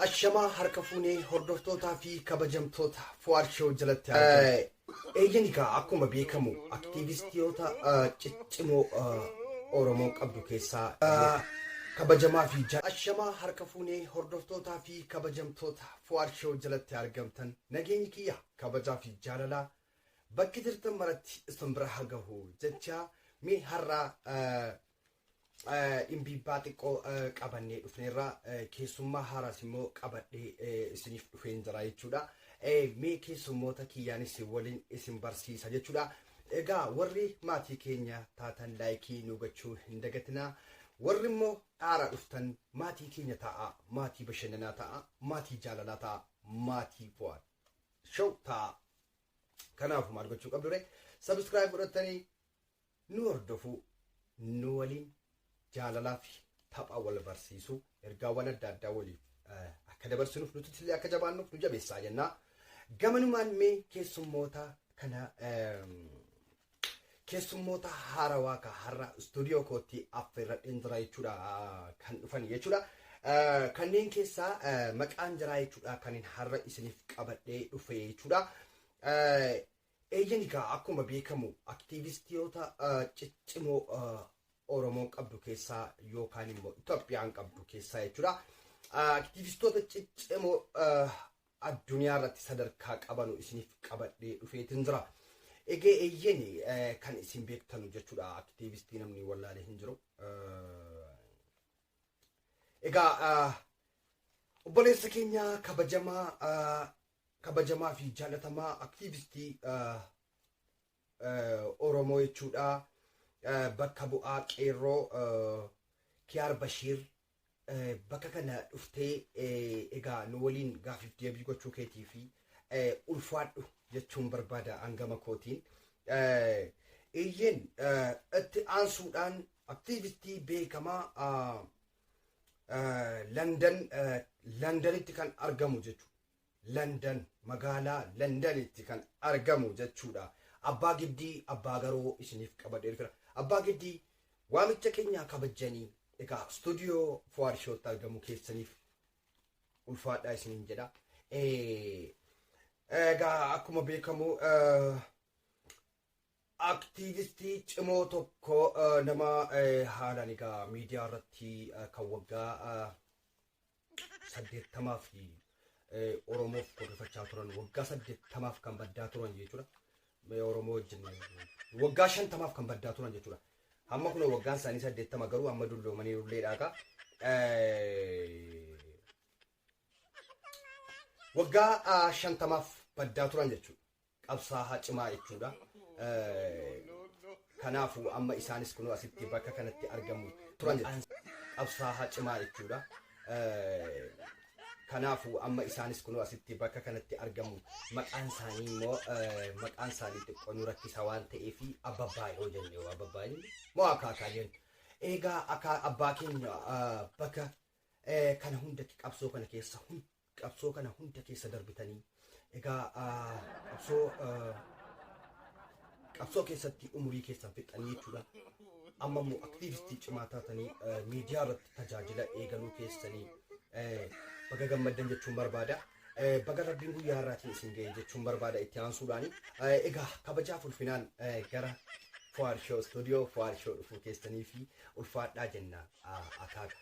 Ashamaa harka fuunee hordoftootaa fi kabajamtoota Fuwaad Show jalatti eeyyan egaa akkuma beekamu aktiivistiyoota ciccimoo Oromoon qabdu keessaa kabajamaa fi Ashamaa harka fuunee hordoftootaa fi kabajamtoota Fuwaad Show jalatti argamtan nageenyi kiyya kabajaa fi jaalalaa bakki jirtan maratti isin bira haa gahu jecha mee har'a dhimbiibbaa xiqqoo qabannee dhufneerra keessummaa haaraas immoo qabadhee isiniif dhufeen jira jechuudha. Mee keessummoota kiyyaanis waliin isin barsiisa jechuudha. Egaa warri maatii keenya taatan laayikii nu gochuu hin dagatinaa. Warri immoo haaraa dhuftan maatii keenya ta'a, maatii bashannanaa ta'a, maatii jaalalaa ta'a, maatii Fuwaad Show ta'a. Kanaafuu maal gochuu qabdu ree? Subscribe godhattanii nu hordofuu, nu waliin jaalalaa fi tapha wal barsiisuu, ergaawwan adda addaa waliif akka dabarsinuuf nuti illee akka jabaannuuf nu jabeessaa jennaa. Gamanumaan mee keessummoota kana keessummoota haarawaa ka har'a istuudiyoo kootti affeerradheen jira jechuudha kan dhufan jechuudha. Kanneen keessaa maqaan jiraa jechuudha kan har'a isiniif qabadhee dhufe jechuudha. Eeyyan egaa akkuma beekamu aktiivistiyoota ciccimoo Oromoon qabdu keessaa yookaan immoo Itoophiyaan qabdu keessaa jechuudha. Aktiivistoota ciccimoo addunyaa irratti sadarkaa qabanu isiniif qabadhee dhufeetin jira. Egee eeyyeni kan isin beektanu jechuudha. Aktiivistii namni wallaalee hin jiru. Egaa obboleessa keenya kabajamaa kabajamaa fi jaalatamaa aktiivistii Oromoo jechuudha. Bakka bu'aa qeerroo Kiyaar Bashiir bakka kana dhuftee egaa nu waliin gaafiif deebii gochuu keetii fi ulfaadhu jechuun barbaada hangama kootiin. Eeyyeen itti aansuudhaan aktiivistii beekamaa Landan Landanitti kan argamu jechuudha. Landan magaalaa Landanitti kan argamu jechuudha. Abbaa Giddii Abbaa Garoo isiniif qabadhee dhufeera. Abbaa Giddii waamicha keenya kabajjanii egaa istuudiyoo Fuwaad Shootti argamu keessaniif ulfaadhaa isiniin jedha. Egaa akkuma beekamu aktiivistii cimoo tokko nama haalaan egaa miidiyaa irratti kan waggaa 80 fi Oromoof korrifachaa turan waggaa 80f kan baddaa turan jechuudha. Oromoo wajjin waggaa 50f kan baddaa turan jechuudha. Hamma kun waggaan isaanii 80 garuu amma dulloomanii ulleedhaa kaa. Waggaa 50f baddaa turan jechuudha. Qabsaa'aa cimaa jechuudha. Kanaafuu amma isaanis kunoo asitti bakka kanatti argamu turan jechuudha. Qabsaa'aa cimaa jechuudha. Kanaafuu amma isaanis kunoo asitti bakka kanatti argamu. Maqaan isaanii immoo maqaan isaanii xiqqoo nu rakkisa waan ta'eef Abbabbaa yoo jenne yoo Abbabbaa jenne moo akaakaa jenne. Egaa akka abbaa keenya bakka kana hunda qabsoo kana keessa qabsoo kana hunda keessa darbitanii egaa qabsoo qabsoo keessatti umurii keessan fixxanii jechuudha. Amma immoo aktiivistii cimaa taatanii miidiyaa irratti tajaajila eegaluu keessanii baga gammaddan jechuun barbaada. Baga rabbiin guyyaa har'aatiin isin ga'e jechuun barbaada itti aansuudhaani. Egaa kabajaaf ulfinaan gara Fuwaad Show istuudiyoo Fuwaad Show dhufuu keessanii fi ulfaadhaa jenna akaaka.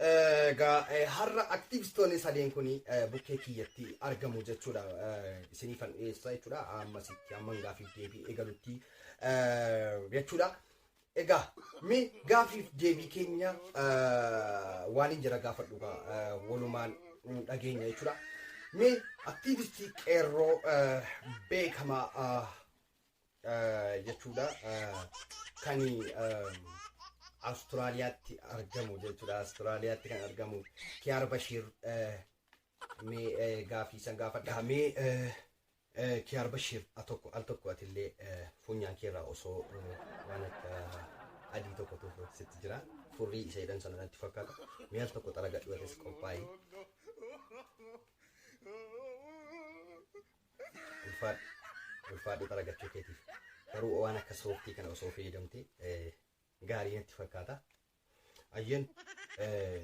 Egaa har'a aktiivistoonni sadeen kun bukkee kiyyatti argamu jechuudha. Isiniifan dhiyeessa jechuudha. Ammasitti amman gaafiif deebii eegalutti jechuudha. Egaa mee gaafiif deebii keenya waan hin jira gaafadhu walumaan dhageenya jechuudha. Mee aktiivistii qeerroo beekamaa jechuudha kan Awustiraaliyaatti argamu jechuudha. Awustiraaliyaatti kan argamu Kiyaar Bashiir mee gaafii san gaafadha. Mee Kiyaar Bashiir tokko al tokko atillee funyaan keerraa osoo waan akka adii tokkotu sitti jira. Furrii isa jedhan sana natti fakkaata. Mee al tokko xaragadhu atis qophaa'i. Ulfaadhu. Ulfaadhu xaragachuu keetiif. Garuu waan akka sooftii kana osoo fayyadamte gaarii natti fakkaata. Ayyeen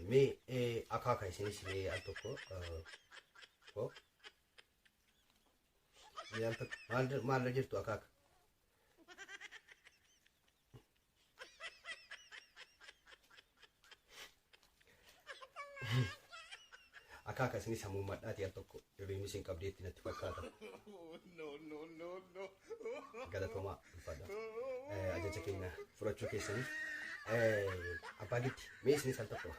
Mee akaaka isinis mee al tokko mee al tokko maalirra jirtu akaaka? Akaaka isinis hamuummadhaati al tokko hirriibni isin qabdeetti natti fakkaata. Galatoomaa, ulfaadha. Ajaja keenya fudhachuu keessaniif. Abbaa Giddi, mee isinis al tokko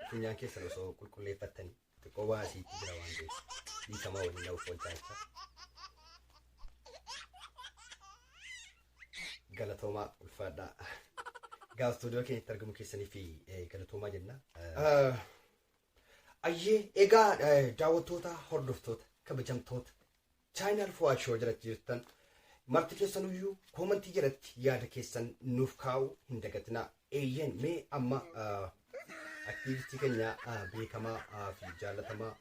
funyaan keessan osoo qulqulleeffattanii, xiqqoo waa asiitti jira waan ta'eef dhiifamaa waliin na of oolchaa jecha. Galatoomaa, ulfaadhaa. Gaaf istuudiyoo keenyatti argamu keessanii fi galatoomaa jenna. Ayyee, egaa daawwattoota, hordoftoota, kabajamtoota channel Fuwaad Show jalatti jirtan marti keessanuyyuu koomantii jalatti yaada keessan nuuf kaa'uu hin dagatinaa. Eeyyen, mee amma aktiivistii keenya beekamaa fi jaallatamaa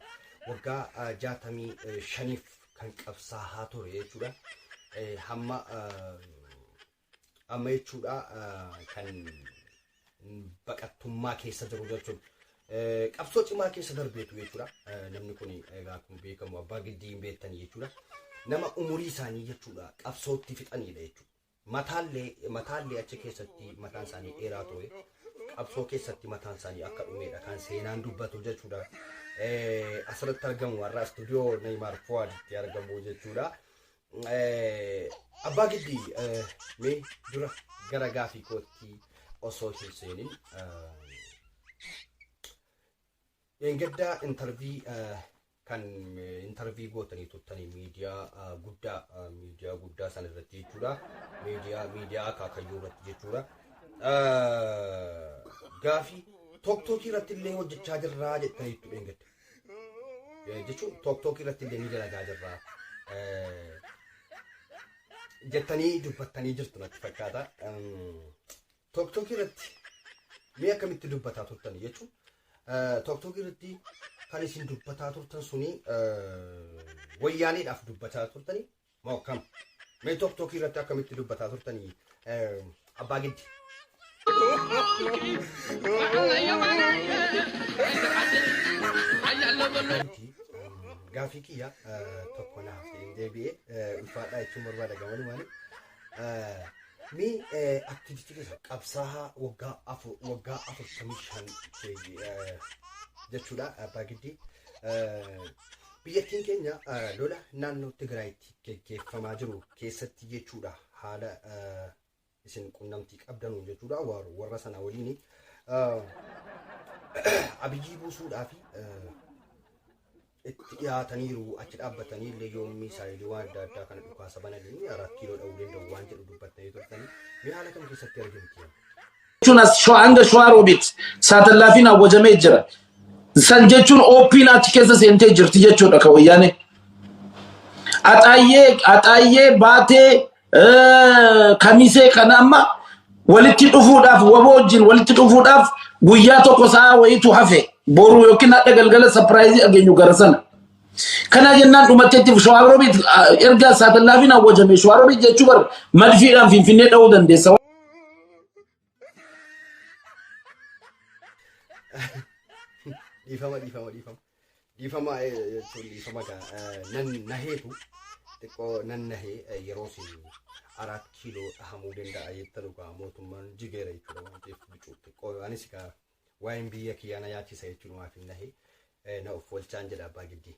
waggaa 65f kan qabsaa'aa ture jechuudha. Hamma amma jechuudha kan baqattummaa keessa jiru jechuudha. Qabsoo cimaa keessa darbeetu jechuudha. Namni kun egaa akkuma beekamu Abbaa Giddii hin beektanii jechuudha. Nama umurii isaanii jechuudha qabsootti fixanidha jechuudha. Mataallee achi keessatti mataan isaanii dheeraa ture. Qabsoo keessatti mataan isaanii akka dhumedha kan seenaan dubbatu jechuudha. Asirratti argamu, har'a istuudiyoo Neymar Fuwaaditti argamu jechuudha. Abbaa Giddii, mee dura gara gaafii kootti osoo hin seenin, dheengaddaa interview kan interview gootanii turtanii miidiyaa guddaa sana irratti jechuudha. Miidiyaa akaakayyuu irratti jechuudha. Gaafii TikTokii irratti illee hojjechaa jirraa jettaniittu dheengadda. Jechuun TikTokii irratti illee ni dalagaa jirraa jettanii dubbattanii jirtu natti fakkaata. TikTokii irratti mee akkamitti dubbataa turtanii jechuun, TikTokii irratti kan isin dubbataa turtan suni wayyaaneedhaaf dubbataa turtanii moo akkam? Mee TikTokii irratti akkamitti dubbataa turtanii, Abbaa Giddi? Gaafii kiyya tokko naaf hin deebi'e, ulfaadhaa jechuun barbaada gamanumaani. Mee aktivistii keessa qabsaa'aa waggaa 45 jechuudha, Abbaa Giddii. Biyyattiin keenya lola naannoo Tigraayitti geggeeffamaa jiru keessatti jechuudha haala isin qunnamtii qabdanuun jechuudha warra sana waliin Abiyyii buusuudhaa fi itti dhiyaataniiru, achi dhaabbatanii illee yoom miisaayilii waan adda addaa kana dhukaasa bananii 4 Kiiloo dha'uu danda'u waan jedhu dubbattanii turtanii, mee haala kam keessatti argamti? Jechuun as hanga Shawaa Roobit saatallaafiin awwajamee jira. San jechuun OP'n achi keessa seentee jirti jechuudha kan wayyaane. Axaayyee baatee Kamisee kana amma walitti dhufuudhaaf, waboo wajjin walitti dhufuudhaaf guyyaa tokko sa'a wayiitu hafe, boru yookiin hadha galgala surprise dhageenyu gara sana. Kana jennaan dhumatteetti Shawaa Roobit erga saatallaafiin awwajame, Shawaa Roobit jechuu bar madfiidhaan Finfinnee dha'uu dandeessa. Dhiifama, dhiifama, dhiifama. Dhiifama jechuun dhiifama gaa nan naheetu xiqqoo nan nahee. Yeroo isin 4 Kiiloo dhahamuu danda'a jettan dhugaa mootummaan jigeera jechuudha waan ta'eef bicuu xiqqoo anis gaa waa'een biyya kiyyaa na yaachisa jechuun waaf hin nahee, na of oolchaan jedha Abbaa Giddii.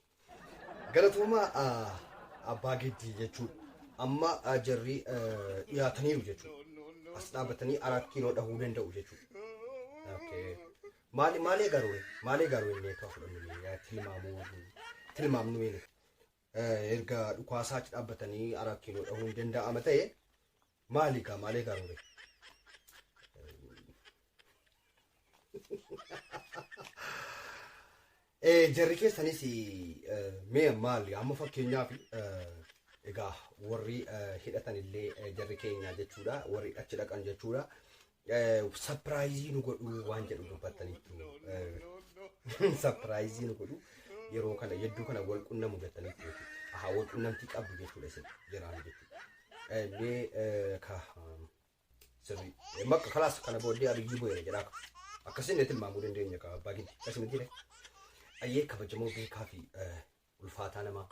Galatooma Abbaa Giddii jechuudha. Amma jarri dhiyaataniiru jechuudha. As dhaabatanii 4 Kiiloo dhahuu danda'u jechuudha. Okay. Maali maalee garuu maalee garuu inni akka fudhannu tilmaamuu tilmaamnu inni erga dhukaasaa achi dhaabbatanii 4 Kiiloo dhahuu hin danda'ama ta'e, maali gaa maalee garuu? Jarri keessanis mee maali amma fakkeenyaaf egaa warri hidhatan illee jarri keenya jechuudha, warri achi dhaqan jechuudha, surprise nu godhu waan jedhu dubbattaniitu, surprise nu godhu, yeroo kana yedduu kana wal qunnamu jettaniitu jechuudha. Ahaa, wal qunnamtii qabdu jechuudha isin jiraan jechuudha. Mee ka sirrii makka kalaas kana booddee Abiyyi bu'eera jedhaa, Akkasiin tilmaamuu dandeenya abbaa giddi. Akkasuma jire. Ayyee kabajamoo beekaa fi ulfaataa namaa.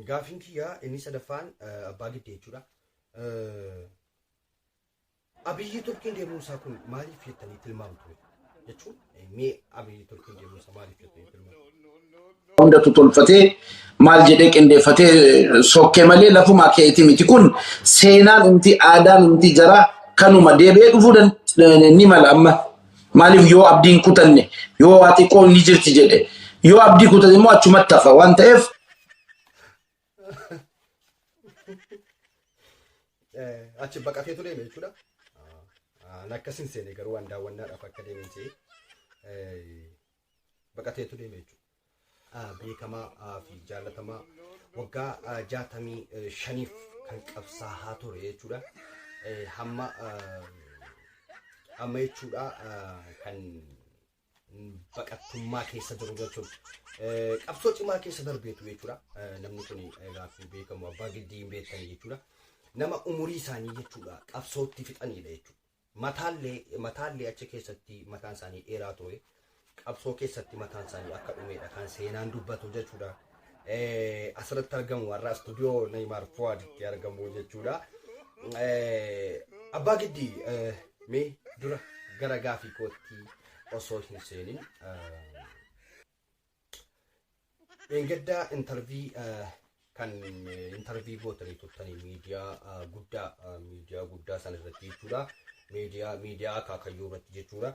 Gaafiin kiyyaa inni sadaffaan abbaa giddi jechuudha. Abiyyi Turkiin deemuun isaa kun maaliif jettanii tilmaamtu? Jechuun mee Abiyyi Turkiin deemuun isaa maaliif jettanii tilmaamtu? Hundatu tolfatee maal jedhee qindeeffatee sokkee malee lafumaa keeti miti. Kun seenaan umti, aadaan umti jara kanuma deebi'ee dhufuu ni mala. Amma maaliif yoo abdiin kutanne, yoo waa xiqqoo ni jirti jedhe, yoo abdii kutate immoo achumatti hafa waan ta'eef. Achi baqateetu deeme jechuudha. An akkas hin seene, garuu waan daawwannaadhaaf akka deeme hin baqateetu deeme jechuudha. Beekamaa fi jaallatamaa waggaa 65f kan qabsaa'aa ture jechuudha. Hamma amma jechuudha kan baqattummaa keessa jiru jechuudha. Qabsoo cimaa keessa darbeetu jechuudha. Namni kun gaafa beekamu abbaa giddii hin beektanii jechuudha. Nama umurii isaanii jechuudha qabsootti fixanidha jechuudha. Mataallee achi keessatti mataan isaanii dheeraa ture. Qabsoo keessatti mataan isaanii akka dhumedha kan seenaan dubbatu jechuudha. Asirratti argamu warra istuudiyoo Neymar Fuwaaditti argamu jechuudha. Abbaa giddii, mee dura gara gaafii kootti osoo hin seenin, dheengaddaa interview kan interview gootanii turtanii miidiyaa guddaa sana irratti jechuudha. Miidiyaa akaakayyuu irratti jechuudha.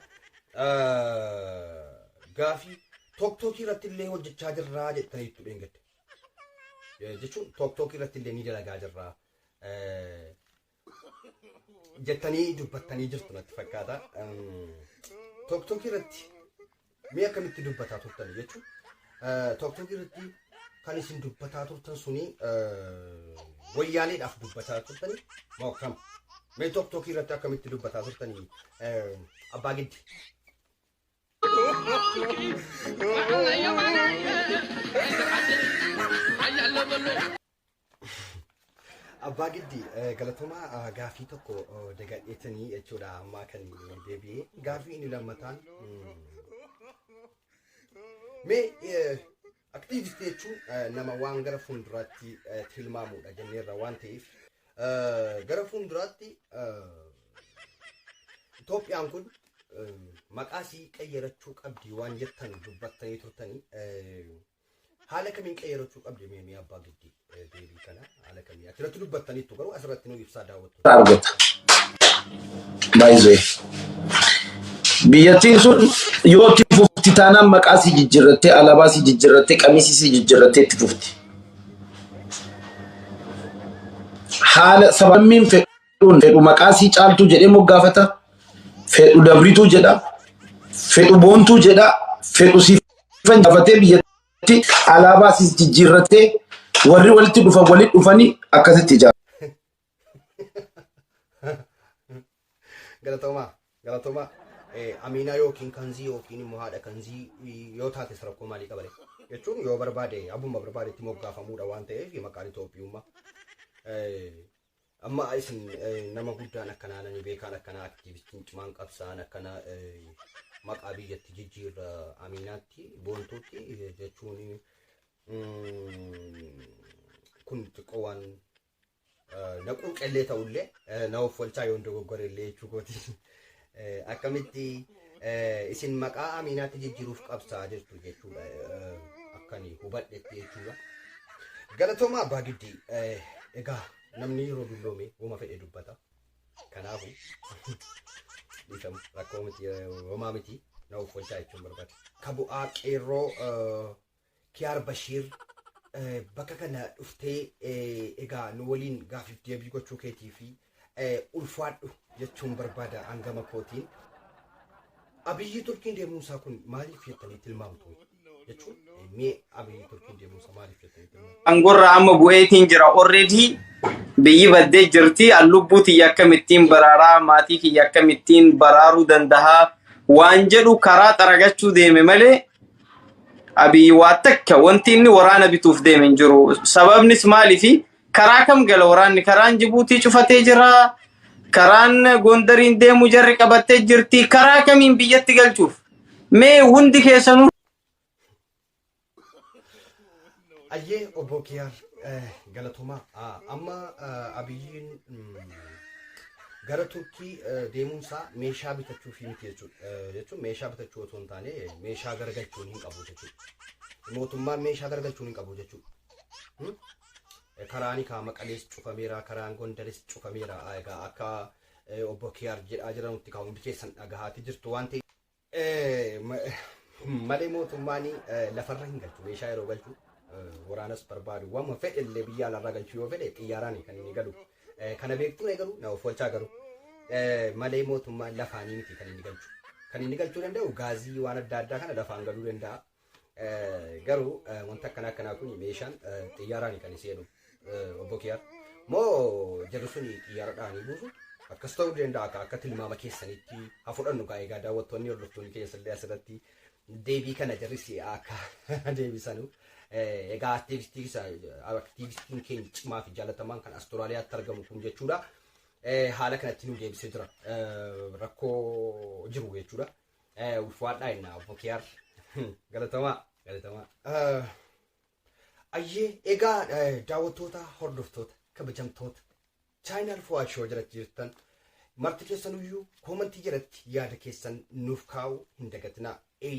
Gaafii TikTokii irratti illee hojjechaa jirraa jettaniittu dheengadda. Jechuun TikTokii irratti illee ni dalagaa jirraa jettanii dubbattanii jirtu natti fakkaata. TikTokii irratti mee akkamitti dubbataa turtanii jechuun, TikTokii irratti kan isin dubbataa turtan suni wayyaaneedhaaf dubbataa turtanii moo akkam? Mee TikTokii irratti akkamitti dubbataa turtanii, abbaa giddi? Abbaa giddi, galatoomaa. Gaafii tokko dagadheetanii jechuudha ammaa kan deebi'ee. Gaafii inni lammataan, mee aktiivistii jechuun nama waan gara fuulduraatti tilmaamudha jenneerra waan ta'eef, gara fuulduraatti Itoophiyaan kun maqaa isii qayyarachuu qabdi waan jettan dubbattanii turtanii, haala kamiin qayyarachuu qabdi? Mee abbaa giddii deebii kana haala kamii achirratti dubbattaniittu, garuu asirratti nu ibsaa daawwattu. Argata. Baay'ee. Biyyattiin sun yoo itti fufti taanaan maqaa sii jijjiirrattee, alaabaa sii jijjiirrattee, qamisii sii jijjiirrattee itti fufti. Haala sababmiin fedhuun fedhu maqaa sii caaltuu jedhee moggaafata. Fedhu dabrituu jedha. Fedhu boontuu jedha. Fedhu siifan gaafatee biyyatti alaabaa siis jijjiirrattee warri walitti dhufan walitti dhufanii akkasitti ijaaru. Galatoomaa, galatoomaa. Amiinaa yookiin kanzii yookiin immoo haadha kanzii yoo taate rakkoo maalii qabale? Jechuun yoo barbaade abbuma barbaadetti moggaafamuudha waan ta'eef maqaan Itoophiyummaa. Amma isin nama guddaan akkanaa, nani beekaan akkanaa, aktiivistiin cimaan qabsaan akkanaa maqaa biyyatti jijjiirra Amiinaatti boontuutti jechuun kun xiqqoo waan naquu qellee ta'ullee, na of walchaa yoon dogoggore illee jechuu kooti. Akkamitti isin maqaa Amiinaatti jijjiiruuf qabsaa jirtu jechuudha akkani hubadhetti jechuudha. Galatoomaa abbaa giddii. Egaa namni yeroo dulloome wama fedhe dubbata. Kanaafuu dhiifamu, rakkoo miti, homaa miti, na of walchaa jechuun barbaade. Ka bu'aa qeerroo Kiyaar Bashiir, bakka kana dhuftee egaa nu waliin gaafiif deebii gochuu keetii fi ulfaadhu jechuun barbaada hangama kootiin. Abiyyi Turkiin deemuun isaa kun maaliif jettanii tilmaamtu? Jechuun mee Abiyyi Turkiin deemuun isaa maaliif jettanii tilmaamtu? Angorraa amma bu'eetiin jira already, biyyi baddee jirti. An lubbuu tiyya akkamittiin baraaraa, maatii kiyya akkamittiin baraaruu dandahaa waan jedhu karaa xaragachuu deeme malee Abiyyi waa takka wanti inni waraana bituuf deeme hin jiru. Sababnis maaliifi karaa kam gala waraanni? Karaan Jibuutii cufatee jira. Karaan Gondariin deemu jarri qabattee jirti. Karaa kamiin biyyatti galchuuf? Mee hundi keessanuu Ayyee, obbo Kiyaar, galatoomaa. Amma Abiyyiin gara Turkii deemuunsaa meeshaa bitachuuf miti jechuudha. Jechuun meeshaa bitachuu otoo hin taane meeshaa garagalchuun hin qabu jechuudha. Mootummaan meeshaa garagalchuun hin qabu jechuudha. Karaan kaa Maqalees cufameera, karaan Gondaris cufameera. Egaa akka obbo Kiyaar jedhaa jiranutti kaa hundi keessan dhagahaati jirtu waan ta'eef. Malee mootummaan lafarra hin galchu. Meeshaa yeroo galchu waraanas barbaadu, waan fedhe illee biyya alaarraa galchuu yoo fedhe xiyyaaraan kan inni galu. Kana beektuu garuu na of oolchaa garuu malee mootummaan lafaanii miti kan inni galchu. Kan inni galchuu danda'u gaazii waan adda addaa kana lafaan galuu danda'a. Garuu wanta akkana akkanaa kun meeshaan xiyyaaraan kan seenu, obbo Kiyaar. Moo jarri sun xiyyaara dhahanii buusu? Akkas ta'uu danda'a akka tilmaama keessanitti haa fudhannu kaa. Egaa daawwattoonni, hordoftoonni keessallee asirratti deebii kana jarris akka deebisanu. Egaa aktiivistiin keenya cimaa fi jaalatamaan kan Asturaaliyaatti argamu kun jechuudha. Haala kanatti nu deebisee jira. Rakkoo jiru jechuudha. Ulfaadhaa innaa, obbo Kiyaar. Galatamaa, galatamaa. Ayyee, egaa daawwattoota, hordoftoota, kabajamtoota channel Fu'aad Show jalatti jirtan marti keessanuyyuu comment jalatti yaada keessan nuuf kaa'uu hin dagatinaa.